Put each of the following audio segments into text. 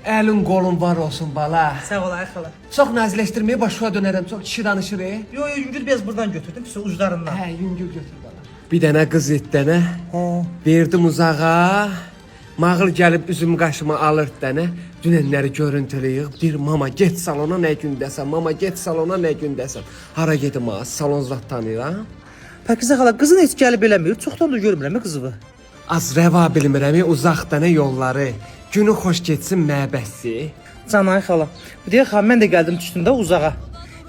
Əlin qolun var olsun bala. Sağ ol ay xala. Çox nazləşdirməyə başa dönərəm. Çox kişi danışır. E. Yo yo, yüngül bez buradan götürdüm, pis uclarından. Hə, yüngül götür bala. Bir dənə qız etdənə. Hə. Verdim uzağa. Mağıl gəlib üzüm qaşıma alır dənə. Dünənləri görüntülüyük. Deyir, mama get salona nə gündəsən, mama get salona nə gündəsən. Hara gedim ha, salon zad tanıyıram. Pəkizə xala, qızın heç gəlib eləmir. Çoxdan da görmürəm qızını. Az rəva bilmirəm, uzaq dənə yolları. Günü xoş getsin məbəsi. Canay xala. Bu deyə xala, mən də gəldim düşdüm də uzağa.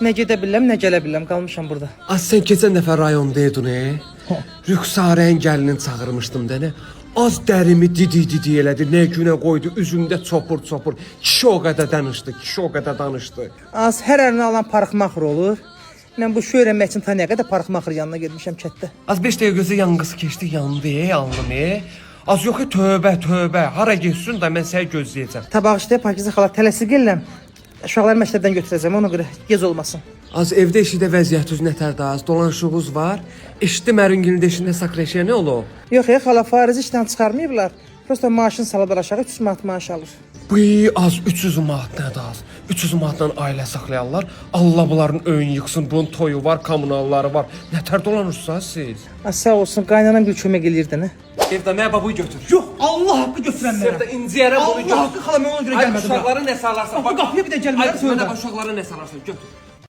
Nə gedə bilirəm, nə gələ bilirəm, qalmışam burada. Az sən keçən dəfə rayonda idin, e? Rüxsarəyin gəlinin çağırmışdım dənə. Az dərimi didi didi elədi, nə günə qoydu, üzümdə çopur çopur. Kişi o qədər danışdı, kişi o qədər danışdı. Az hər əlinə alan parıxmaxır olur. Mən bu şöy öyrənmək üçün ta nə qədər parıxmaxır yanına getmişəm kətdə. Az 5 dəqiqə gözə yanğısı keçdi, yandı, e, alnım, e. Az yox, e, tövbə, tövbə. Hara getsin də mən səni gözləyəcəm. Ta bağışlaya Pakizə xala, tələsik gəlirəm. Uşaqları məktəbdən götürəcəm, ona görə gec olmasın. Az evdə işidə vəziyyətiniz nətər də az, dolanışığınız var. Eşitdim əringilin deşində sakreşiyə nə olub? Yox, ey xala, farizi işdən çıxarmayıblar. Prosta maaşını salıblar aşağı, 300 manat maaş alır. Bıy, az 300 manat nədir az? 300 manatla ailə saxlayarlar. Allah bunların öyün yıxsın, bunun toyu var, kommunalları var. Nətər dolanırsınız siz? Az sağ olsun, qaynanam bir kömək eləyirdi nə? Evdə mənə babu götür. Yox, Allah haqqı götürən mənə. Sevda inciyərəm bunu Allah haqqı xala, mən ona görə Ay gəlmədim. uşaqları nə salarsan? Bax, bu qapıya bir də gəlmərəm, Ay, mənə tövbə. bax uşaqları nə salarsan götür.